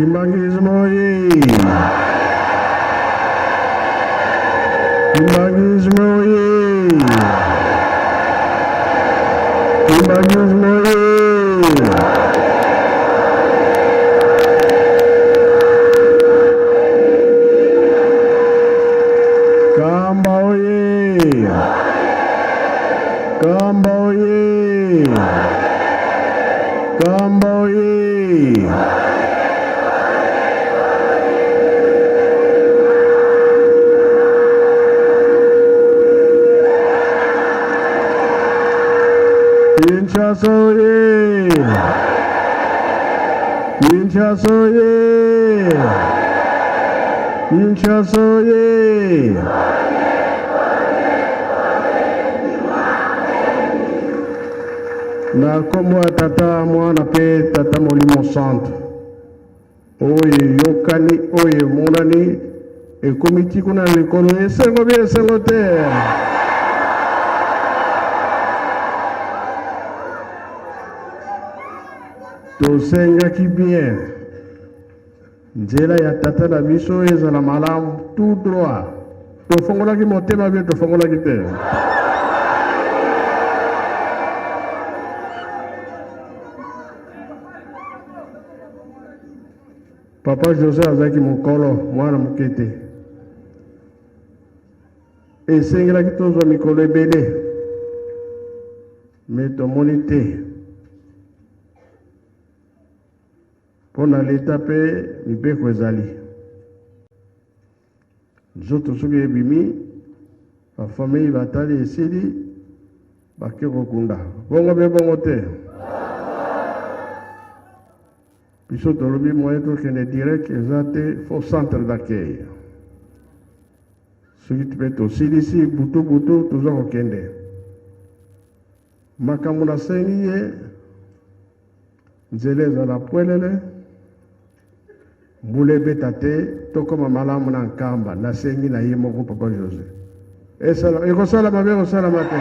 Kimbanguisme oye! Kimbanguisme oye! Kimbanguisme oye! Kamba oye! Kamba oye! Kamba oye! Kinshasa oye! Kinshasa oye! Kinshasa oye! Na nkombo ya Tata, Mwana mpe Tata Molimo Santu, oyo eyokani, oyo emonani, ekomi ti kuna na likolo, esengo bie esengo te. Tosengaki bien nzela ya tata na biso ezala malamu tout droit. Tofongolaki motema bien, tofongolaki te. Papa Jose azalaki mokolo, mwana moke te. Esengelaki tozwa mikolo ebele, me tomoni te. Mpo na leta mpe mibeko ezali. Nzoto soki ebimi, ba famille batali esili, bake kokunda. Bongo mpe bongo te. Biso tolobi moyen tokende direct eza te, faut centre d'accueil. Soki mpe tosilisi butu butu toza kokende. Makambo nasengi ye, nzela ezala pwelele, mbula ebeta te, tokoma malamu na Nkamba. Nasengi na ye moko Papa Jose. Esala, ekosalama mpe ekosalama te.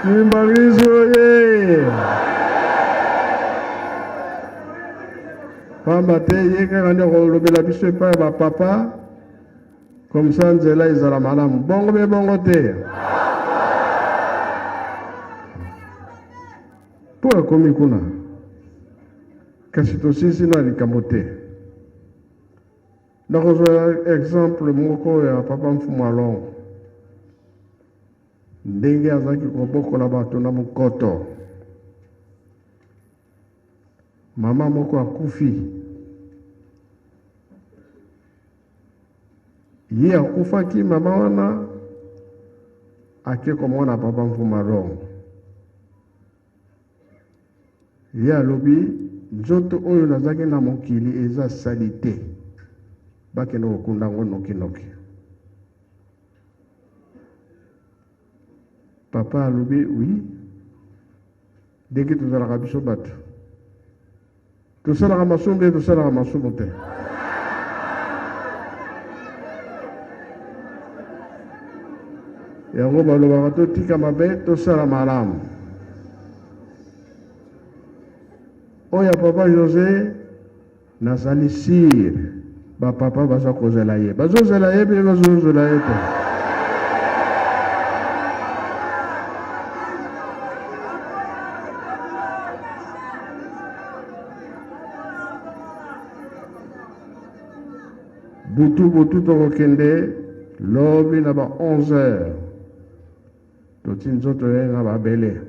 Kimbanguisme oye! Pamba te ye kaka nde akolobela biso epai ya bapapa, comme ça nzela ezala malamu. Bongo be bongo te. Mpo akomi kuna, kasi tosilisi na likambo te. Nakozwa exemple moko ya papa Mfumu Alongo, ndenge azalaki kobokola bato na mokoto. Mama moko akufi, ye akufaki, mama wana ake komona papa Mfumu Alongo. Ye alobi nzoto oyo nazaki na mokili eza salite, bakende kokunda yango noki noki. Papa alobi oui, ndenge tozalaka biso bato tosalaka masumu mpe tosalaka masumu te. Yango balobaka totika mabe tosala malamu. Oyo ya papa Jose nazali sire ba papa baza kozela ye, bazozela ye mpe bazozela ye te. Butu butu tokokende lobi na ba 11 heures toti nzoto ye na babele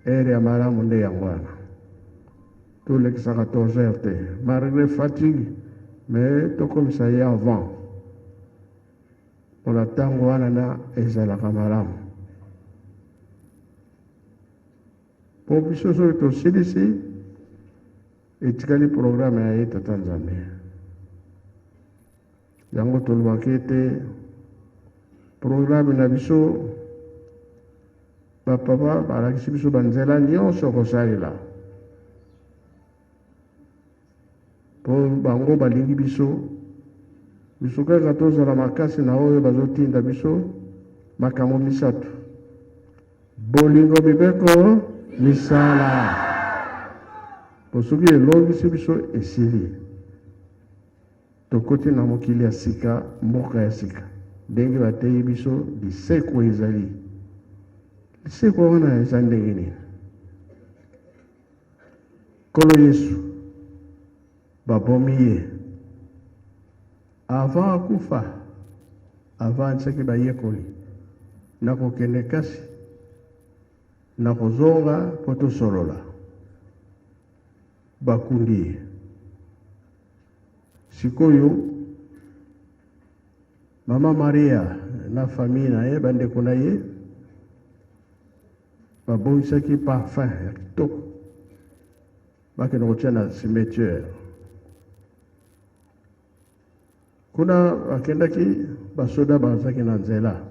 heure ya malamu nde yango wana tolekisa 14 heures te malgré fatigue mais tokomisa ye avant mpona ntango wana na ezalaka malamu mpo biso soki tosilisi etikali programme ya ye tata Nzambe. Yango tolobaki ete programme na biso bapapa balakisi biso banzela nyonso kosalela. Po bango balingi biso, biso kaka tozala makasi na oyo bazotinda biso makambo misatu. Bolingo, mibeko, misala. Po soki elongisi biso esili. Tokoti na mokili ya sika, mboka ya sika. Ndenge bateyi biso lisekwa ezali. Lisekwa wana eza ndenge nini? Nkolo Yesu babomi ye avant akufa, avant atiaki bayekoli nakokende kasi nakozonga mpo tosolola. Bakundi ye. Sikoyo mama Maria na famille na ye, bandeko na ye Babongisaki parfum ya kitoko, bakende kotia na cimetière. Kuna bakendaki, basoda bazalaki na nzela,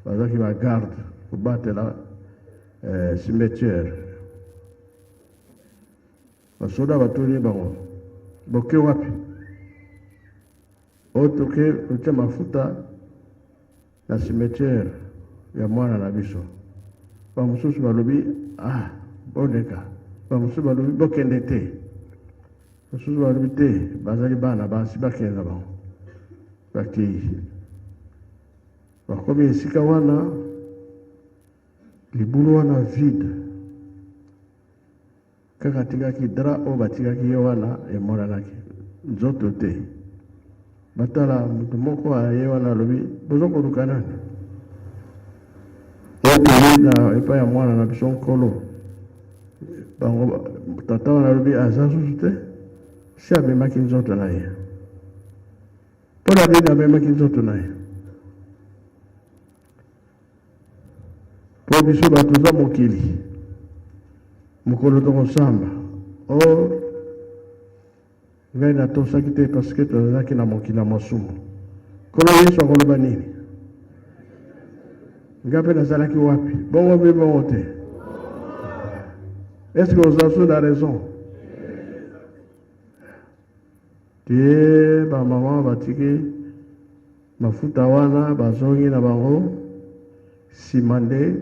bazalaki ba garde kobatela eh, cimetière. Basoda batuni bango, boke wapi? Oyo toke kotia mafuta na cimetière ya mwana na biso. Ba mosusu balobi ah boleka, ba mosusu balobi bokende te, mosusu balobi te, bazali bana basi bakende na bango. Bakei, bakomi esika wana, libulu wana vide, kaka atikaki drap oyo batikaki ye wana emonanaki nzoto te. Batala moto moko aye wana alobi bozo koluka nani? Oyo na epai ya mwana na biso nkolo. Bango tata wana alobi aza susu te, si amemaki nzoto na ye. Mpo na nini amemaki nzoto na ye? Mpo biso bato toza mokili, mokolo tokosamba o oh, ngai natosaki te parce que tozalaki na mokili ya masumu. Nkolo Yesu akoloba nini? Ngai mpe nazalaki wapi? Bongo mpe bongo te. Est-ce que oza so na raison? Te, ba mama batiki mafuta wana bazongi na bango. Nsima nde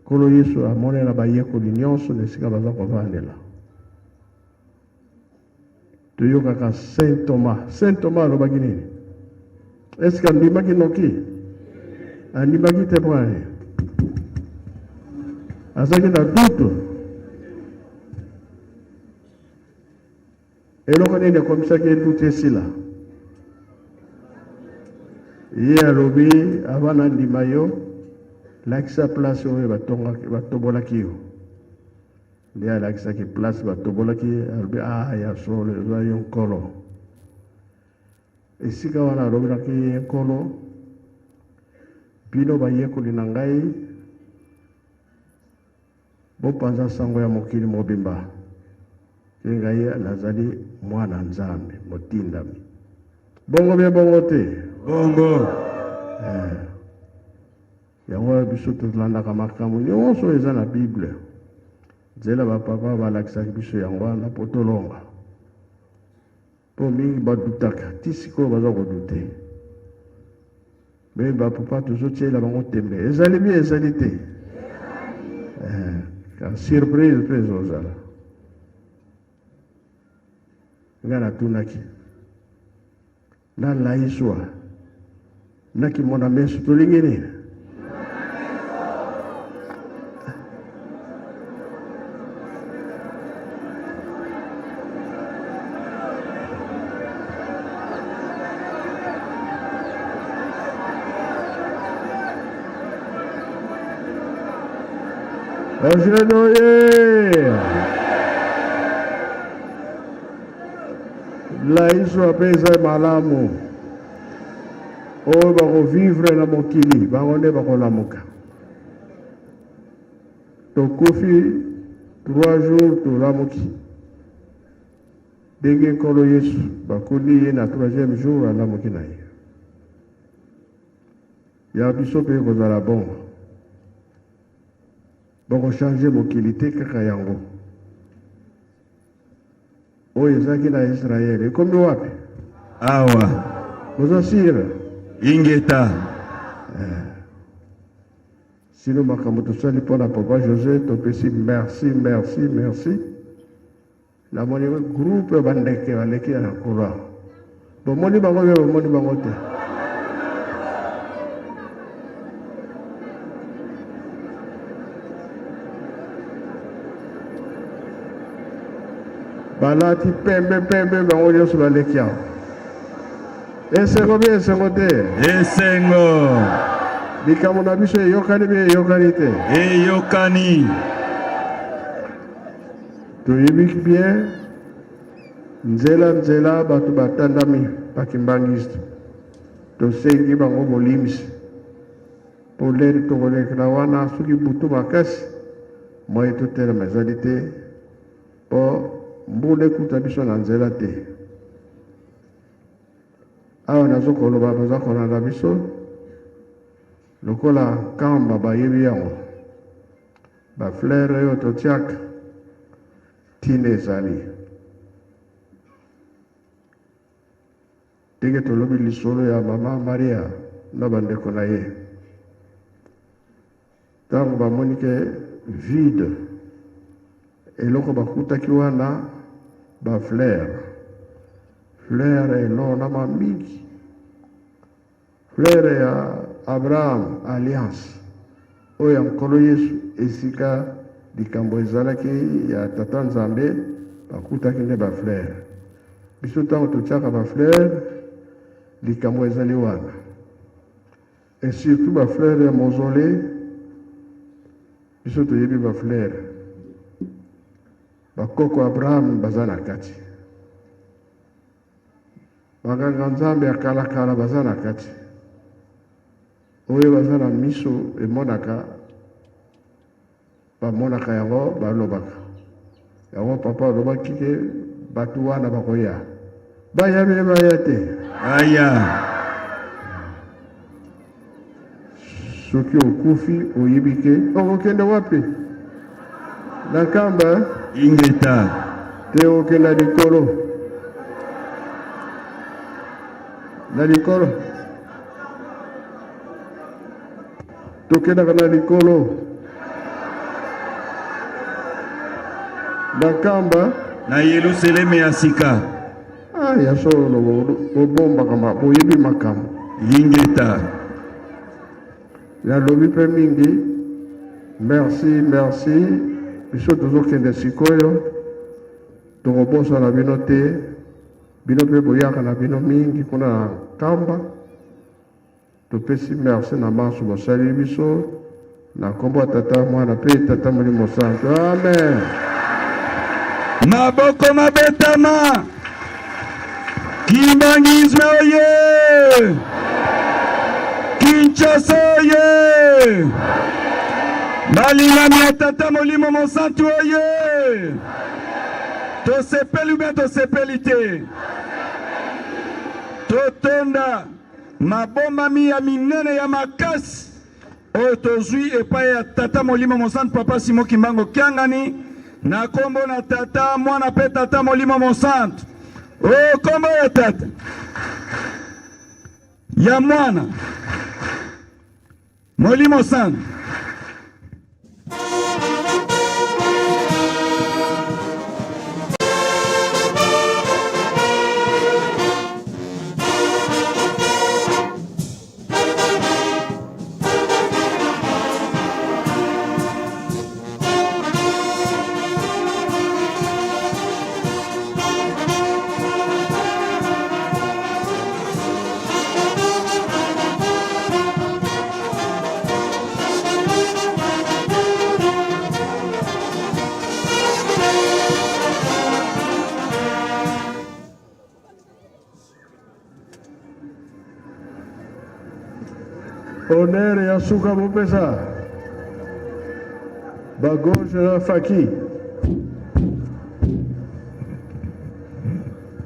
Nkolo Yesu amonela bayekoli nyonso na esika baza kovandela. Toyokaka Saint Thomas. Saint Thomas alobaki nini? Est-ce que andimaki noki? Andimaki te mpo na nini? Azalaki na doute. Eloko nini ekomisaki ye doute esila? Ye alobi avant nandima yo, lakisa place oyo batobolaki yo. Nde alakisaki place batobolaki ye, alobi ah, ya solo eza yo Nkolo. Esika wana alobelaki ye Nkolo, bino bayekoli na ngai bopanza sango ya mokili mobimba ke ngai nazali mwana Nzambe motindami. Bongo bie bongo te? Bongo. Eh. Yango wana biso tolandaka makambo nyonso oyo eza na Bible. Nzela ba papa balakisaki biso yango wana mpo tolonga. Mpo mingi badutaka ti sikoyo baza kodute. Me ba papa tozotiela bango tembe. Ezali bien ezali te. Eh, surprise mpe ezozala. Ngai natunaki na laiswa na kimona meso tolingi nini? President oye! Laiswa mpe eza malamu. Oyo bakovivre na mokili bango nde bakolamuka. Tokufi 3 jours tolamuki. Ndenge Nkolo Yesu bakundi ye na troisième jour alamuki na ye. Ya biso mpe ekozala bongo. Bako changer mokili te kaka yango. Oyo ezalaki na Israël ekomi wapi? Awa. Boza sire? Ingeta. Eh. Sino makambo tosali mpo na papa Jose, topesi merci, merci, merci. Namoni groupe ya bandeke baleki na couloir. Bomoni bango mpe bomoni bango te. Balati pembe pembe bango nyonso baleki awa. Esengo bi esengo te? Esengo. Likambo na biso eyokani bi eyokani te? Eyokani. Toyebi bien nzela nzela bato batandami ba kimbanguiste, tosengi bango bolimbisi po lere tokolekela wana soki butu makasi moyen totelema ezali te po mbula ekuta biso na nzela te. Awa nazo koloba baza kolanda biso lokola Nkamba bayebi yango. Ba fleurs oyo totiaka tina ezali ndenge tolobi lisolo ya mama Maria na bandeko na ye ntango bamoni ke vide eloko bakutaki wana ba fleurs fleur elonama mingi Fleur ya Abraham, alliance oyo ya Nkolo Yesu, esika likambo ezalaki ya Tata Nzambe, bakutaki nde ba fleur. Biso ntango totiaka ba fleur, likambo ezali wana. Et surtout ba fleur ya mausolee, biso toyebi ba fleur. Bakoko Abraham baza na kati. Ba nganga nzambe ya kala kala baza na kati oyo baza na miso emonaka bamonaka yango balobaka yango papa alobaki ke bato wana bakoya baya bine baya te baya soki okufi oyebi ke okokende wapi na nkamba ingeta te okenda likolo na likolo tokendaka na likolo na nkamba na Yelusaleme ya sika. Ah, ya solo bobombaka boyebi makambo. Ingeta. Nalobi mpe mingi. Merci, merci. Biso tozokende sikoyo, tokobosana bino te. Bino mpe boyaka na bino mingi kuna na Nkamba. Topesi merci na manso bosali biso na nkombo ya Tata, Mwana mpe Tata Molimo Santu. Amen. Maboko mabetama. Kimbanguisme oye! Kinshasa oye! Balingami ya Tata Molimo Mosantu oye! Tosepeli ou bien tosepeli te? Totonda mabombami ya minene ya makasi oyo tozwi epai ya Tata Molimo Mosantu Papa Simon Kimbangu Kiangani na kombo na Tata, Mwana pe Tata Molimo Mosantu. O kombo ya Tata, ya Mwana, Molimo Santu. Honneur ya suka bopesa ba gauche na faki.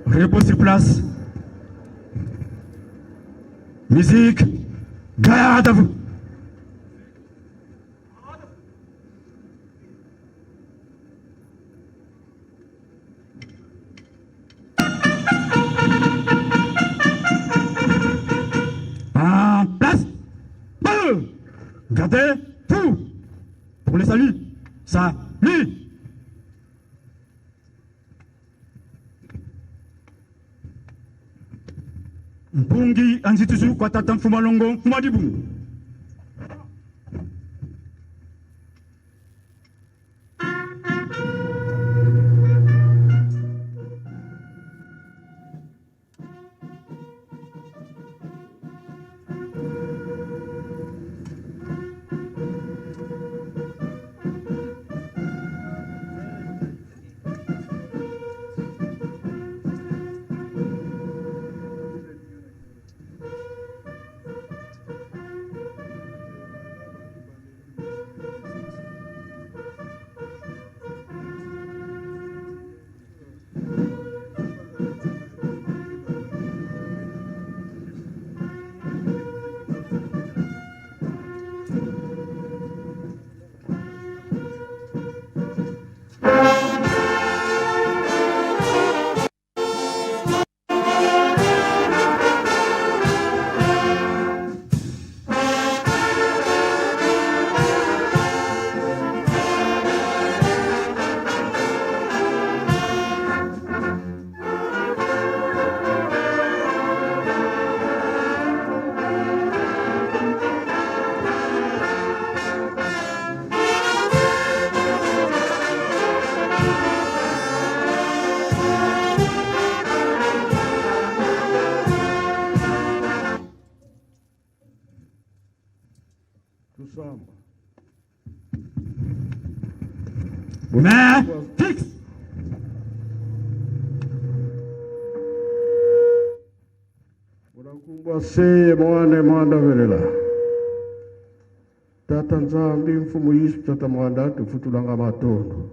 Repos sur place. Musique. Garde à vous. Gardez tout pour le salut. Salut. Mpungi anzitusu kwa tata mfumalongo mfumadibu. Tusamba. Mais fixe. Unakumbwa seye mwane mwanda velela. Tata Nzambi mfumu Yesu tata mwanda tufutulanga matondo.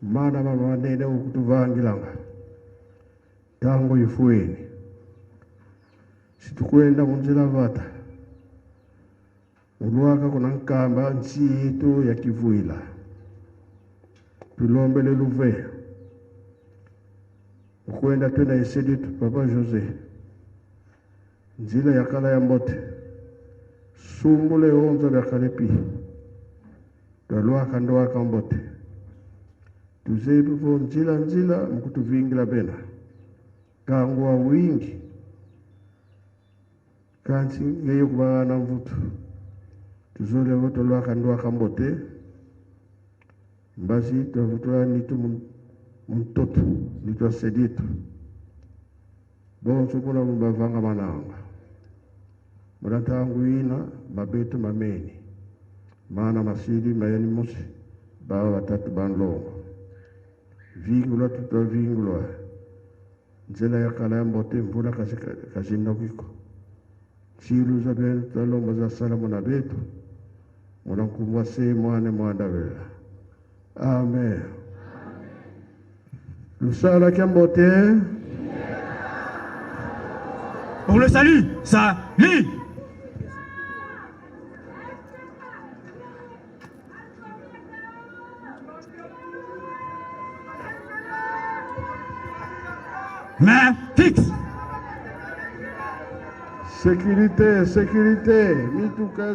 Mana mamanene ukutuvangilanga. Tango ifueni. Situkwenda munzila vata. Ulwaka kuna nkamba nchi yetu ya kivuila. Tulombele luve. Ukwenda tena eseditu Papa Jose. Nzila yakala ya mbote. Sumbule onzo lya kalepi. Twalwaka ndwaka mbote. Tuzebu nzila nzila mukutuvingila bena. Kangwa wingi. Kansi ngeyo kubana mvutu. Tuzole voto lwaka ndwaka mbote. Mbasi twavutula nitu mtoto nitu aseditu. Bonso kuna mbavanga mananga. Mulantangu ina mabetu mameni. Mana masili mayani musi baba batatu banlongo. Vingulwa tutwa vingulwa. Nzela ya kala ya mbote mvula kashinokiko. Chilu za benu talomba za salamu na betu. Mulankumbwa se mwane mwanda vela. Amen. Lusala kiambote. Pour le salut, salut. Main fixe. Sécurité, sécurité. Mituka.